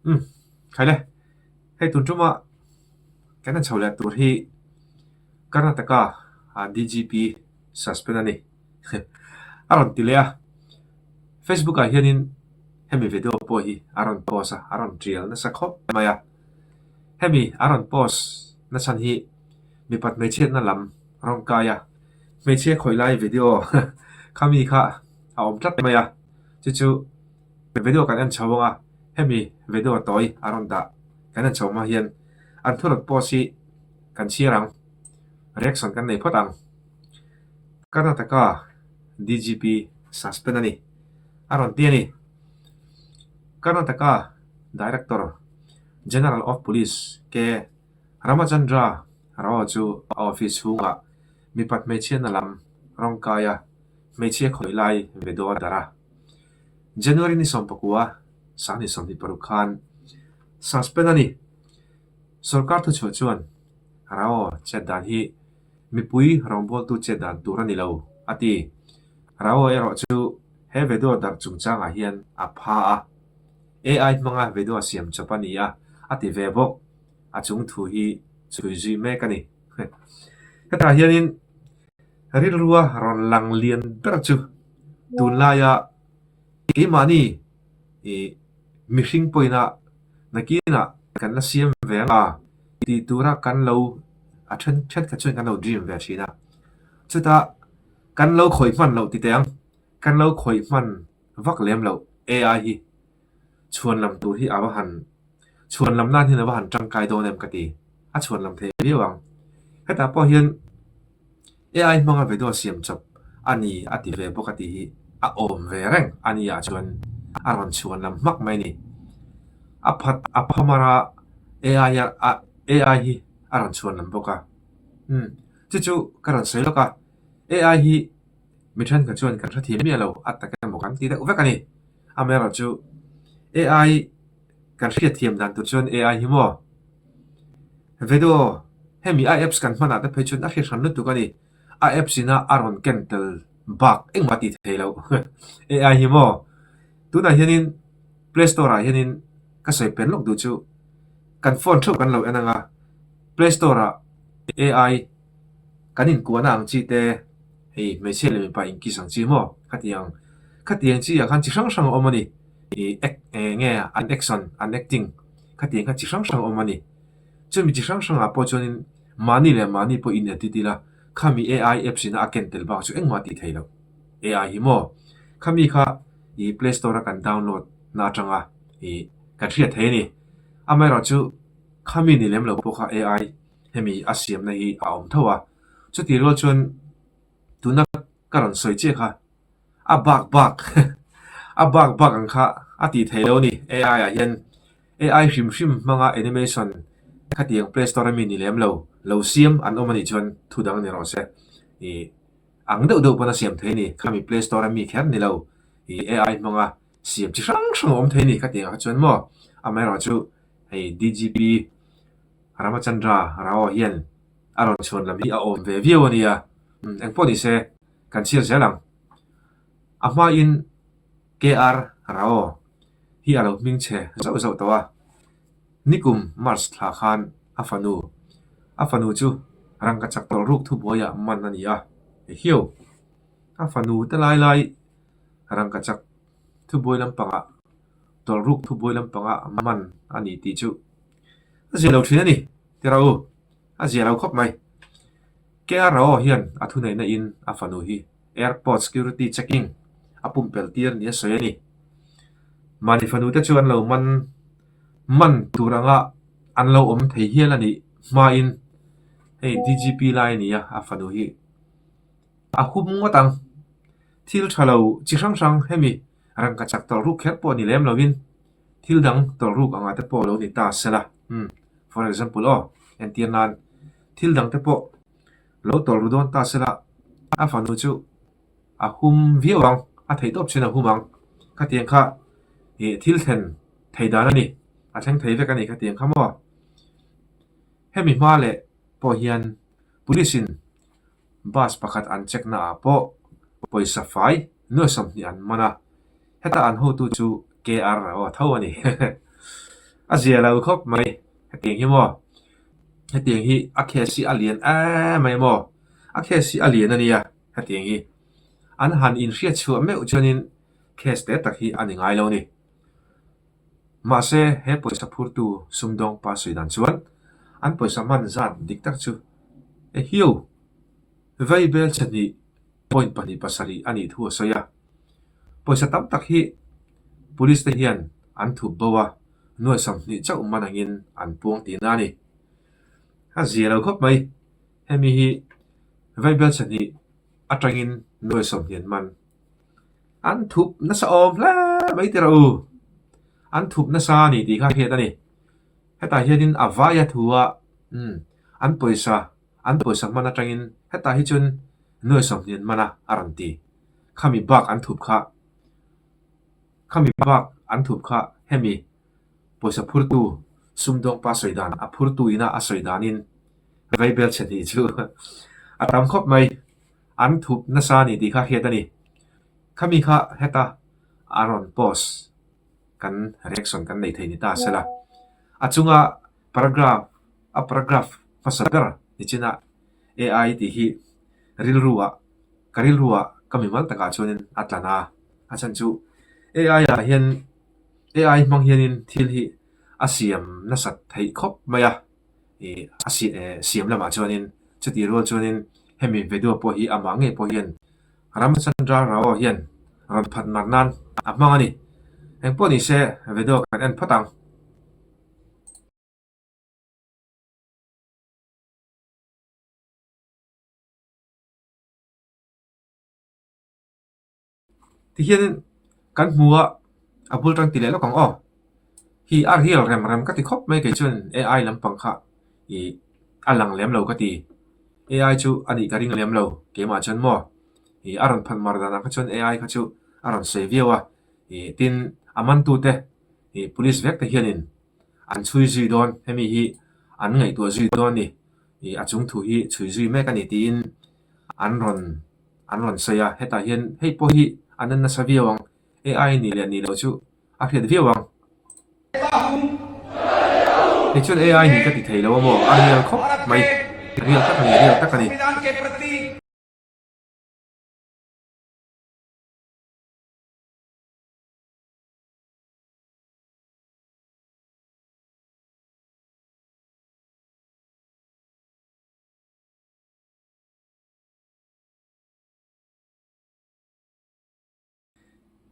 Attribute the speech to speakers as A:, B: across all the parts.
A: Umm khaile, hei tun tuma kan han chho leh tur hi Karnataka DGP suspend a ni. A rawn ti leh a, Facebook ah hianin hemi video pawh hi a rawn post a, a rawn tial nasa khawp mai a. Hemi a rawn post nachhan hi mipat hmeichhiatna lam rawn kai a, hmeichhia khawih lai video kha mi kha a awm tlat mai a, chu chu video kan en chho ang a, hemi video tawi a rawn dah kan en chho hma hian an thu rawn post hi kan chhiar ang, reaction kan nei phawt ang. Karnataka DGP suspend a ni, a rawn ti a ni. Karnataka Director General of Police K. Ramachandra Rao chu a office chhungah mipat hmeichhiatna lam rawng kaia hmeichhia khawih lai video a darh a. January ni sawmpakua sangni 26 khan suspend a ni. Sorkar thuchhuah chuan Rao chet dan hi mipui rawngbawltu chet dan tur a ni lo, a ti. Rao erawh chu he video darh chungchangah hian a pha a. AI hmanga video siam chawp a ni a, a ti ve bawk. A chung thu hi chhui zui mek a ni. Hetah hianin rilrua rawn lang lian ber chu tunlaia keimahni ih mihring pawina nakinah kan la siam ve ang a tih tura kan lo a then thenkhat chuan kan lo dream ve thin a. Chutah kan lo khawih hman loh ti teh ang, kan lo khawih hman vak lem loh AI hi chhuan lam tur hi a va han chhuan lam nan hian a va han tangkai dawn em ka ti, a chhuan lam thei viau ang. Hetah pawh hian AI hmanga video siam chawp a ni a ti ve bawk a tih hi a awm ve reng a ni ah chuan a rawn chhuan lam hmak mai a ni. A phat a phamar a AI a AI hi a rawn chhuan lam bawk a, umm chu chu ka rawn sawi lawk a, AI hi mi thenkhat chuan kan hrethiam miah lo a tak emaw kan ti deuh vek a ni. Amaherawhchu AI kan hriatthiam dan tur chuan AI hi maw video hemi a apps kan hmanah te phei chuan a hre hran lutuk a ni. A apps ina a rawn ken tel bak engmah tih thei loh AI hi maw tunah hianin play store ah hianin ka sawi pen lawk duh chu kan phone theuh kan lo en ang a play store ah AI kan inkuahna ang chi te hei hmeichhia leh mipa inkiss ang chi maw khatiang khatiang chi ah khan chi hrang hrang a awm a ni. Ih ek eng nge an action an acting khatiang kha chi hrang hrang a awm a ni. Chumi chi hrang hrangah pawh chuanin mahni leh mahni pawh in edit ila khami AI apps ina a ken tel bak chu engmah tih theih loh. AI hi maw khami kha ih play store a kan download na atanga ih kan hriat thei a ni. Amaherawhchu khami ni lem lo pawh kha AI hemi a siamna hi a awm tho a. Chutih rual chuan tuna ka rawn sawi chiah kha a bak bak a bak bak ang kha a tih theih loh a ni. AI ah hian AI hrim hrim hmanga animation khatiang play store ami ni lem lo lo siam an awm a nih chuan thu dang ni rawh se. Ih ang deuh deuh pawn a siam thei a ni. Khami play store ami kher ni lo ih AI hmanga siam chi hrang hrang a awm thei a ni khatiang ah kha chuan maw. Amaherawhchu hei DGP Ramachandra Rao hian a rawn chhuan lam hi a awm ve viau a nia. Engpawh ni se kan chhiar zel ang. A hmain KR Rao hi a lo hming chhe zauh zauh tawh a, nikum March thla khan a fanu a fanu chu rangkachak tawlh ruk thubuaiah man a ni a, ehiau a fanu te lai lai rangkachak thubuai lampangah tawlh ruk thubuai lampangah man a ni tih chu a zia lo thin a ni ti rawh u, a zia lo khawp mai. KRO hian a thuneihna in a fanu hi airport security checking a pumpelh tir ni a sawi a ni. Mahni fanu te chu an lo man man tur anga an lo awm thei hial a nih hmain hei DGP lai a ni a, a fanu hi a hum ngawt ang. Thil tha lo chi hrang hrang hemi rangkachak tawlh ruk kher pawh ni lem lovin thil dang tawlh ruk angah te pawh lo ni ta sela. Umm for example aw entir nan. Thil dang te pawh lo tawlh ru dawn ta sela a fanu chu a hum viau ang, a theih tawp chin a hum ang. Khatiang kha ih thil thlen thei dan a ni, a thleng thei vek a ni khatiang kha maw. Hemi hma leh pawh hian police in bus pakhat an check na ah pawh pawisa fai nuai 20 an man a, heta an hotu chu KR aw tho a ni. A zia lo khawp mai. Hetiang hi maw? Hetiang hi a case hi a lian em mai maw? A case hi a lian a nia hetiang hi. An han inhriat chhuah meuh chuanin case te tak hi a ni ngai lo a ni. Mahse he pawisa phurtu sumdawng pa sawi dan chuan an pawisa hman zat dik tak chu Ehiu! Vaibel chhehnih point 27 a nih thu a sawi a. Pawisa tam tak hi Police te hian an thup bo a, nuai 20 chauh man angin an puang tihna a ni. A zia lo khawp mai. Hemi hi Vaibel chhehnih atangin nuai 20 an man. An thup nasa awm hle mai tirh u. An thup nasa a ni tih kha hriat a ni. Hetah hianin a vaia thu a umm an pawisa an pawisa hman atangin hetah hi chuan nuai 20 an man a a rawn ti. Khami bak an thup kha khami bak an thup kha hemi pawisa phurtu sumdawng pa sawi dan a phurtu ina a sawi danin vaibel chhehnih chu a tam khawp mai. An thup nasa a ni tih kha hriat a ni. Khami kha heta a rawn post kan reaction kan nei thei ni ta sela. A chunga paragraph a paragraph hmasa ber nichina AI tih hi rilru ah ka rilru ah ka mimal takah chuanin a tlan a. A chhan chu AI ah hian AI hmang hianin thil hi a siam nasat theih khawp mai a. Ih a si eh siam lamah chuanin chutih rual chuanin hemi video pawh hi amah ngei pawh hian Ramchandra Rao hian rawn phat mar nan a hmang a ni. Engpawh ni se video kan en phawt ang. Tihianin kan hmu a, a bul tang ti leh lawk ang aw. Hi a real rem rem ka ti khawp mai kei chuan AI lampang kha ih a lang lem lo ka ti. AI chu a nih ka ring lem lo keimah chuan maw ih a rawn phan mar danah kha chuan AI kha chu a rawn sawi viau a. Ih tin a mantute ih police vek te hianin an chhui zui dawn hemi hi an ngaihtuah zui dawn a ni. Ih a chung thu hi chhui zui mek a ni tiin an rawn an rawn sawi a, hetah hian hei pawh hi an en nasa viau ang, AI nih leh nih loh chu a hriat viau ang. Hei chuan AI nih ka ti thei lo a maw, a real khawp mai, real tak a ni, real tak a ni.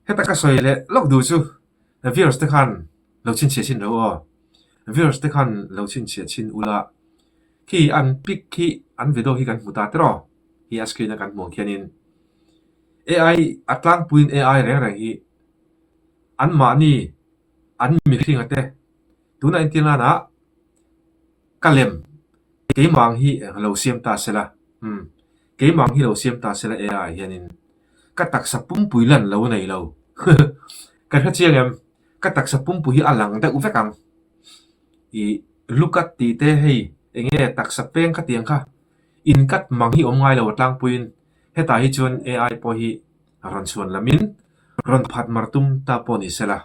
A: Heta ka sawi leh lawk duh chu viewers te khan lo chhinchhiah chhin ro aw. Viewers te khan lo chhinchhiah chhin ula khi an pic khi an video hi kan hmu ta tiraw hi a screen a kan hmuh ang khianin AI a tlangpuiin AI reng reng hi anmahni an mihringa te tunah entir nana ka lem keimah ang hi lo siam ta sela umm keimah ang hi lo siam ta sela AI hianin ka taksa pumpui lan lo nei lo ka hre chiang em ka taksa pumpui hi a lang deuh vek ang ih lukat tih te hei eng nge taksa peng kha tiang kha inkat mang hi awm ngai lo a tlangpuiin hetah hi chuan AI pawh hi rawn chhuan lamin rawn phat mar tum ta pawh ni sela.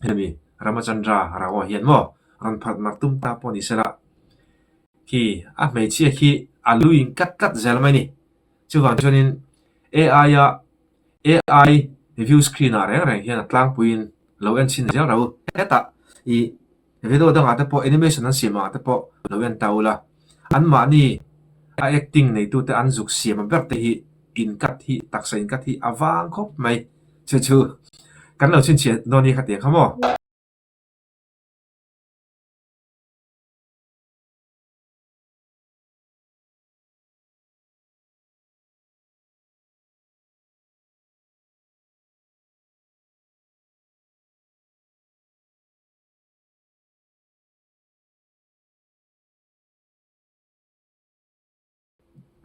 A: Hemi Ramachandra Rao hian maw rawn phalh mar tum ta pawh ni sela khi a hmeichhia khi a lui in tlat tlat zel mai a ni. Chuvang chuanin AI a AI view screen ah reng reng hian a tlangpuiin lo en chhin zel rau hetah ih Video dangah te pawh animation an siam angah te pawh lo en ta ula, anmahni a acting neitute an zuk siam a ber te hi inkat hi taksa inkat hi a vang khawp mai. Chu chu kan lo chhinchhiah dawn hi khatiang kha maw?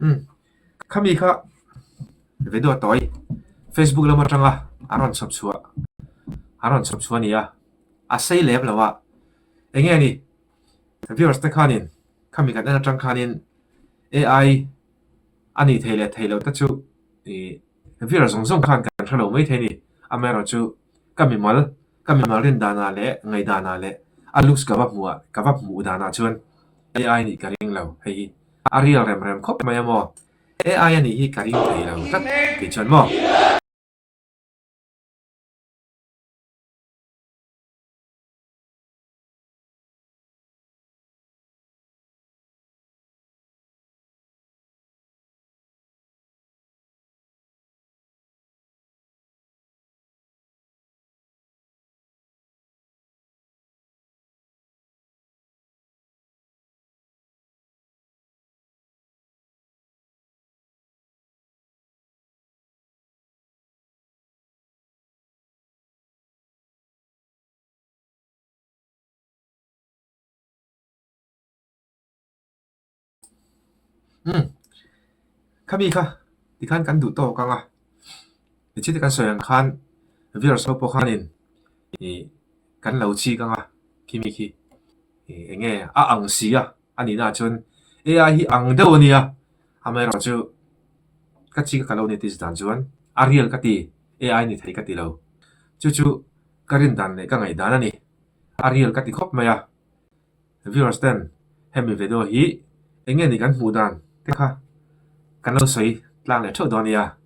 A: Umm khami kha video tawi Facebook lam atanga an rawn chhawp chhuah an rawn chhawp chhuah a ni a a sei lem lo a eng nge ni viewers te khanin khami kan en atang khanin AI a nih theih leh theih loh te chu ih viewer zawng zawng khan kan hre lo mai thei a ni amaherawhchu ka mimal Ka mimal rin danah leh ngaihdanah leh A looks ka va hmuh ah ka va hmuh danah chuan AI nih ka ring lo hei hi a real rem rem khawp mai a maw? AI a nih hi ka ring thei lo tlat kei chuan maw? Umm khami kha tikhan kan duh tawk ang a tichhin kan sawi ang khan viewers ho pawh khanin ih kan lo chik ang a khimi khi ih eng nge a ang si a a nihna ah chuan ai hi ang deuh a nia amaherawhchu ka chik a ka lo notice dan chuan a real ka ti ai ni thei ka ti lo chu chu ka rin dan leh ka ngaih dan a ni a real ka ti khawp mai a. Viewers ten hemi video hi eng nge ni kan hmuh dan te kha kan lo sawi tlang leh theuh dawn nia.